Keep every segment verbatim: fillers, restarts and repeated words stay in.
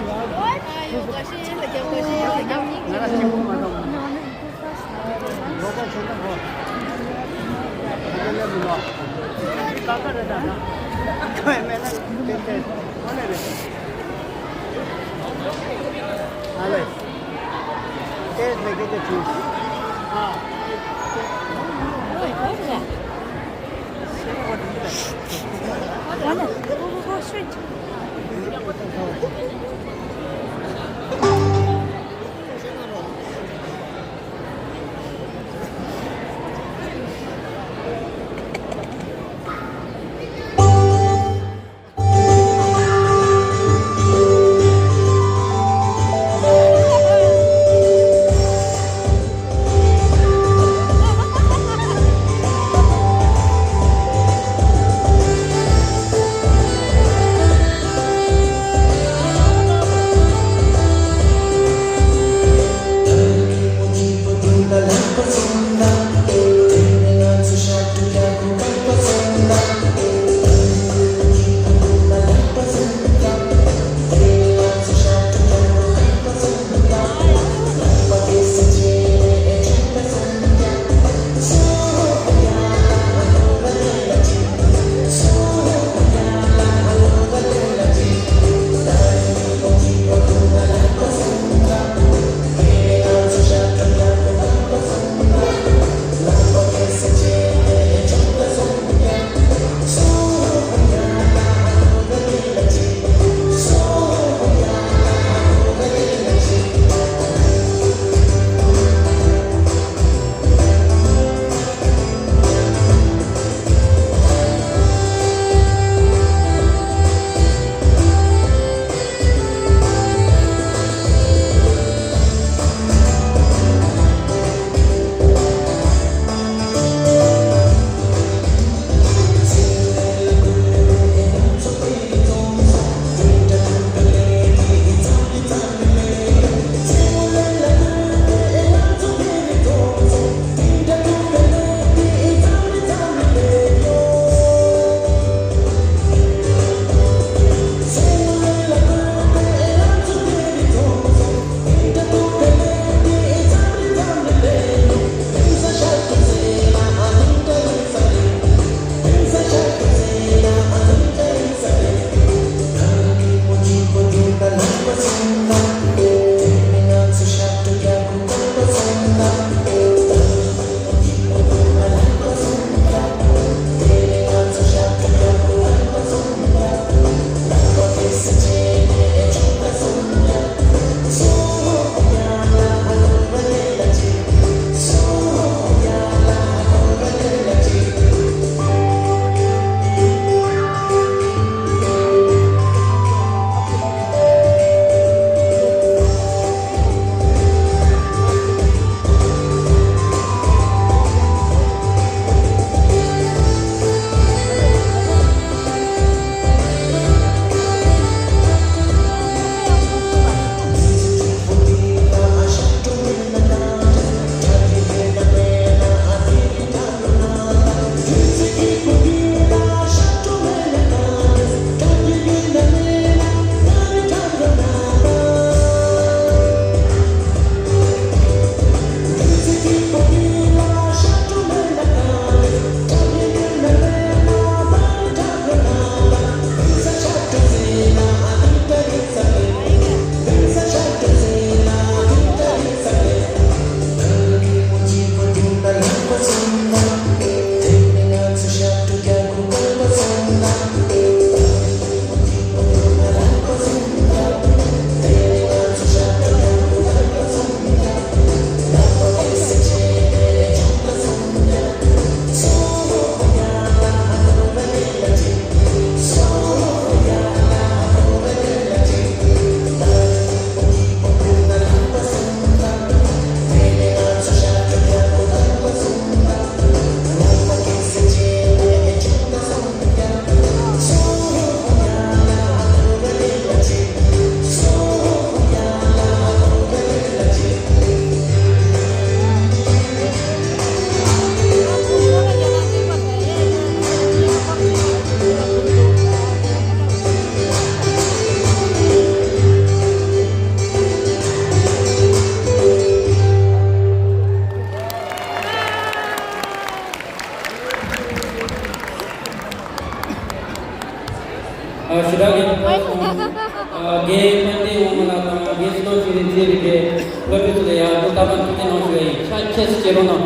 ང་རང་གཅིག་པུ་མ་གཏོགས། ལོ་ཀ་ཆེན་པོ་གོ། ཁ་ལེ་མི་ལོ། ཁ་ཁ་རེ་ད་ན། ཁོས་མེད་ན་ཏེ་ཏེ་ཁོ་ལེ་རེད། ཨ་ལེ། ཏེ་ཏེ་ཏེ་ཏེ་ཏེ། ཨ། སྐྱེ་རོགས་གནང་།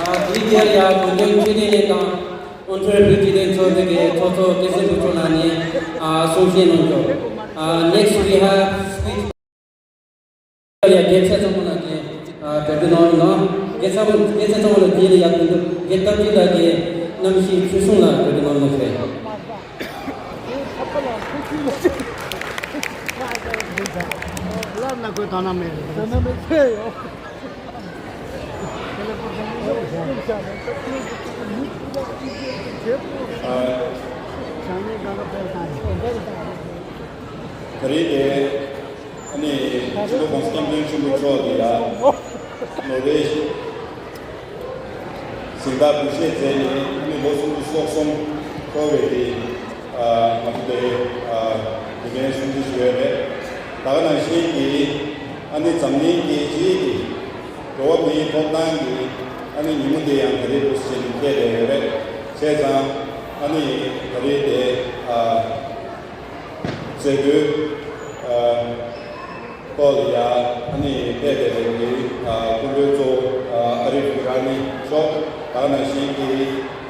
ཨ། དེའི་རྗེས་ལ་ཡ་བོད་དོན་ཆོས་དོན་ལས་དང་ཨོན་ཕྲེ་བྷི་ལི་སྤྱི་མཐུན་ཚོགས་པའི་གི་ཚོགས་གཙོ་སྐལ་བཟང་ཕུན་ཚོགས་ལགས་ནས། ཨ། གསུང་བཤད་གནང་རྒྱུ། ཨ། Next we have speech. ཡ་དགེ་ཚེ་ཚང་མ་ལ་དེ། ཨ། གྲ་སྒྲིག་གནང་རོགས་གནང་། དགེ་ཚང་མ། དགེ་ཚེ་ཚང་མ་ལ་དེ་ལ་ཡ་དུང་དུ་དགེ་སྟབས་ཀྱི་ལ་དེ་རྣམ་ཤེས་ཆོས་སྲུང་ལ་གྲ་སྒྲིག་གནང་རོགས་གནང་ཞེས། ལར་ན་ཁོས་དོ་སྣང་མེད། དོ་སྣང་མེད་ཚེ་ཡོད། ད་རེས་དེ། ཨ་ནི་སྤྱི་ནོར་གོང་ས་སྐྱབས་མགོན་ཆེན་པོ་མཆོག་གིས་ཡ་ནོ་བེལ་གཟེངས་རྟགས་འབུལ་བཞེས་མཛད་ནས། ཨ་ནི་ལོ་སུམ་ཅུ་སོ་གསུམ་འཁོར་བའི་དེ། ཨ། ང་ཚོ་དེ། ཨ། དགེ་རྒན་སྲུང་བརྩི་ཞུ་ཡས་རེད། ད་ག་ནང་བཞིན་གྱི། ཨ་ནི་འཛམ་གླིང་གི་རྗེས་ཀྱི་འགྲོ་བ་མིའི་ཐོབ་ཐང་གི། ཨ་ནི་ཉིན་མོ་དེ་ཡང་ད་རེས་འདུག་སེ་བྱས་ནས་འཁེལ་བསྡད་ཡོད་རེད། བྱས་ཙང་ཨ་ནི་ད་རེས་དེ། ཨ། མཛད་སྒོའི། ཨ། ཐོག་ལ་ཡ་ཨ་ནི་ཕེབས་པའི་རིང་གི། ཨ། སྐུ་མགྲོན་གཙོ་བོ། ཨ། ཨ་རིབ་ཨི་ར་ནི་མཆོག། ད་ག་ནང་བཞིན་གྱི་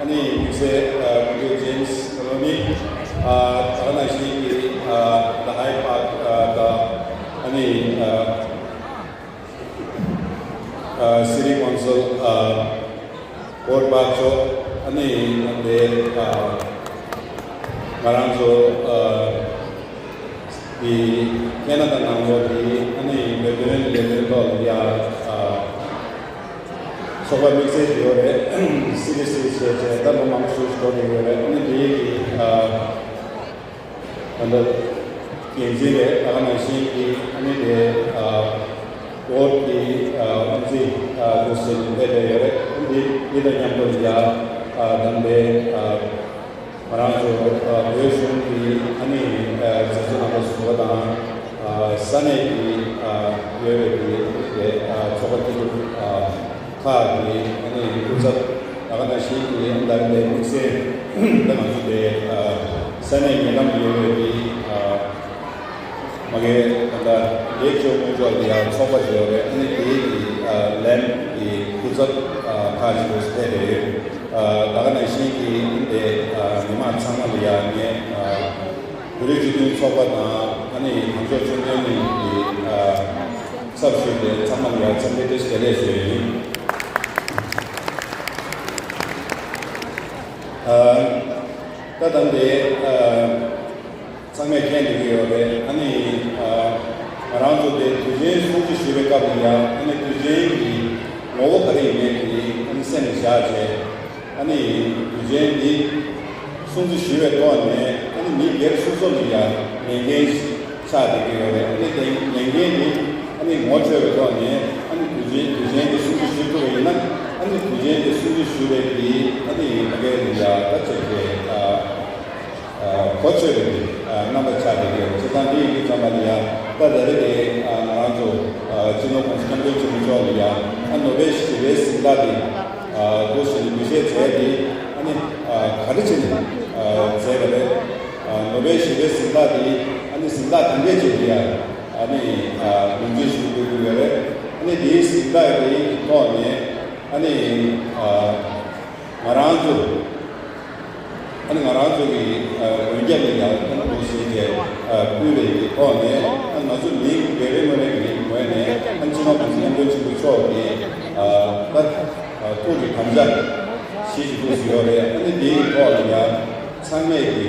ཨ་ནི་དམིགས་བསལ། ཨ། སྐུ་མགྲོན་ཇེམ་སི་མེ་ལོ་ནི། ཨ། ད་ག་ནང་བཞིན་གྱི། ཨ། The Hyde Park། ཨ། དང་། ཨ་ནི། ཨ། ཨ། སི་ཊི་ཀའུན་སིལ། ཨ། བྷོ་ཌི་བྷག་མཆོག། ཨ་ནི་དེ། ཨ། ང་རང་ཚོ། ཨ། དེ་ཁེ་ན་ཌ་ནང་ལོགས་ཀྱི་ཨ་ནི་བོད་དོན་ལས་དོན་ཐོག་ལ་ཡ། ཨ། ཚོགས་པ་དམིགས་བསལ་ཞིག་ཡོད་རེད། སི་ཌི་སི་ཞེས་བྱས། ད་ལོ་མང་པོ་ཞིག་འགྲོ་བསྡད་ཡོད་རེད། ཨ་ནི་དེ་གི། ཨ། ད་ལྟ་འགན་འཛིན་རེད། ད་ག་ནང་བཞིན་གྱི་ཨ་ནི་དེ། ཨ། བྷོ་ཌི་གི། ཨ། དབུ་འཛིན། ཨ། དུ་སེ་ནི་ཕེབས་པའི་ཡོད་རེད། འདི་འདི་དང་མཉམ་དུ་ཡ། ཨ། དང་པའི། ཨ། ང་རང་ཚོ། ཨ། བོད་གཞུང་གི་ཨ་ནི། ཨ། མཛད་གཙོ་རྣམ་པ་ཟུར་པ་དང་། ཨ། ས་གནས་ཀྱི། ཨ། ཡོད་པའི་དེ། ཨ། ཚོགས་པ་སྐྱིད་སྡུག་ཨ། ཁག་གི་ཨ་ནི་སྐུ་ཚབ། ད་ག་ནང་བཞིན་གྱི་ཨ་ནི་ད་རེས་དམིགས་བསལ་ད་ང་ཚོ་དེ། ཨ། ས་གནས་ཉེ་འགྲམ་དུ་ཡོད་པའི་དེ། ཨ། མ་གི་ད་ལྟ་ལེགས་བཅོས་སྔོན་འཇོག་གི་ཡང་ཚོགས་པ་ཞིག་ཡོད་རེད། ཨ་ནི་དེའི་གི། ཨ། ལེམ་གི་སྐུ་ཚབ། ཨ། ཁག་ཅིག་ཏུ་ཕེབས་པ་རེད། ཨ། ད་ག་ནང་བཞིན་གྱི་ཨ་ནི་དེ། ཨ། མི་མང་ཚང་མ་ལ་ཡང་ངས། ཨ། བོད་རིགས་སྤྱི་མཐུན་ཚོགས་པ་དང་ཨ་ནི་གངས་ལྗོངས་ཆོས་ལྡན་གླིང་གི། ཨ། ཚབ་ཞུས་ཏེ་ཚང་མ་ལ་ཡང་འཚམས་འདྲི་བཀྲ་ཤིས་བདེ་ལེགས་ཞུ་ཡི་ཡིན། ཨ། ད་ད་ལྟ་དེ། ཨ། ཚང་མས་མཁྱེན་བསྡད་ཀྱི་ཡོད་རེད། ཨ་ནི། ཨ། ང་རང་ཚོ་དེ་དུས་ཆེན་སྲུང་བརྩི་ཞུ་བའི་སྐབས་ལ་ཡང་ཨ་ནི་དུས་ཆེན་གྱི་ངོ་བོ་ག་རེ་ཡིན་མིན་དེ་ཨ་ནི་སེམས་ལ་བཞག་བྱས། ཨ་ནི་དུས་ཆེན་འདི་སྲུང་བརྩི་ཞུ་བའི་ཐོག་ནས་ཨ་ནི་མི་སྒེར་སོ་སོ་ལ་ཡང་ལས་འགན་ཆགས་བསྡད་ཀྱི་ཡོད་རེད། ཨ་ནི་དེ་ལས་འགན་འདི་ཨ་ནི་ངོ་འཕྲོད་པའི་ཐོག་ནས་ཨ་ནི་དུས་ཆེན་དུས་ཆེན་འདི་སྲུང་བརྩི་ཞུ་ཐུབ་པ་ཡིན་ན། ཨ་ནི་དུས་ཆེན་འདི་སྲུང་བརྩི་ཞུ་བའི་འདི་ཨ་ནི་ཕ་གིར་ཡང་ད་ཆེད་དུ། ཨ། ཨ། གོ་ཆོད་པའི། ཨ། རྣམ་པ་ཆགས་བསྡད་ཀྱི་ཡོད། བྱས་ཙང་འདི་ཡིན་དུས་ཙམ་པ་ལ་ཡང་ད་ད་རེས་དེ། ཨ། ང་རང་ཚོ། ཨ། སྤྱི་ནོར་གོང་ས་སྐྱབས་མགོན་ཆེན་པོ་མཆོག་ལ་ཡང་ཨ་ནོ་བེལ་ཞི་བདེའི་གཟེངས་རྟགས་དེ། ཨ། འདུག་སེ་འབུལ་བཞེས་མཛད་དེ། ཨ་ནི། ཨ། ག་རེ་བྱས་ནས། ཨ། མཛད་པ་རེད། ཨ། ནོ་བེལ་ཞི་བདེའི་གཟེངས་རྟགས་དེ་ཨ་ནི་གཟེངས་རྟགས་གང་འདྲས་བྱས་ཏེ་ཡང་ཨ་ནི། ཨ། ངོས་འཛིན་ཞུ་དགོས་ཀྱི་ཡོད་རེད། ཨ་ནི་དེའི་གཟེངས་རྟགས་དེའི་ཐོག་ནས་ཨ་ནི། ཨ། ང་རང་ཚོ། ཨ་ནི་ང་རང་ཚོ་གི། ཨ། འོས་བསྡུ་ལ་ཡང་ཨ་ནི་འདུག་སེ་བྱས། ཨ། ཕུལ་བའི་གི་ཐོག་ནས། ཨ། ང་ཚོ་མི་སྒེར་རེ་ངོས་ནས་ཀྱི་ངོས་ནས། ཨ། སྤྱི་ནོར་གོང་ས་སྐྱབས་མགོན་ཆེན་པོ་མཆོག་གི། ཨ། ད། ཨ། ཐུགས་ཀྱི་དམ་བཅའ་ཞིག་ཅིག་འདུག་སེ་ཡོད་རེད། ཨ་ནི་དེའི་ཐོག་ལ་ཡང་ཚང་མས་ཀྱི།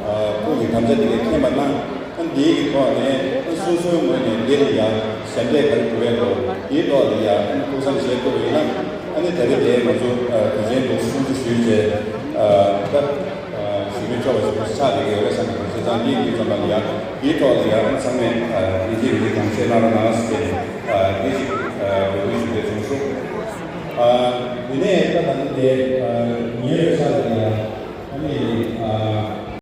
ཨ། ཐུགས་ཀྱི་དམ་བཅའ་དེ་ག་མཁྱེན་པ་གནང་། ཨ་ནི་དེའི་གི་ཐོག་ནས། ཨ། སོ་སོའི་ངོས་ནས་འདི་ལ་ཡང་ཞབས་འདེགས་ག་རེ་ཞུ་ཡས་འདུག་དེའི་ཐོག་ལ་ཡང་ཨ་ནི་ཐུགས་བསམ་བཞེས་ཐུབ་པ་ཡིན་ན། ཨ་ནི་ད་རེས་དེ་ང་ཚོ། ཨ། དུས་ཆེན་དུ་སྲུང་བརྩི་ཞུས་བྱས། ཨ། ད། ཨ། ཞུ་མི་ཆོག་པ་ཞིག་ཆགས་བསྡད་ཀྱི་ཡོད་རེད་བསམ་གྱི་འདུག་བྱས་ཙང་འདི་ཡིན་དུས་ཙམ་པ་ལ་ཡང་དེའི་ཐོག་ལ་ཡང་ཨ་ནི་ཚང་མས། ཨ། ཡིན་གཅིག་མིན་གཅིག་དགོངས་བཞེས་གནང་རོགས་གནང་ཟེར་ནས། ཨ། འདི་ཞིག་ཨ། འབོད་སྐུལ་ཞུ་འདོད་བྱུང་སོང་། ཨ། དེ་ནས་ད་ད་ནི་དེ། ཨ། ཉེ་བའི་ཆར་ལ་ཡང་ཨ་ནི།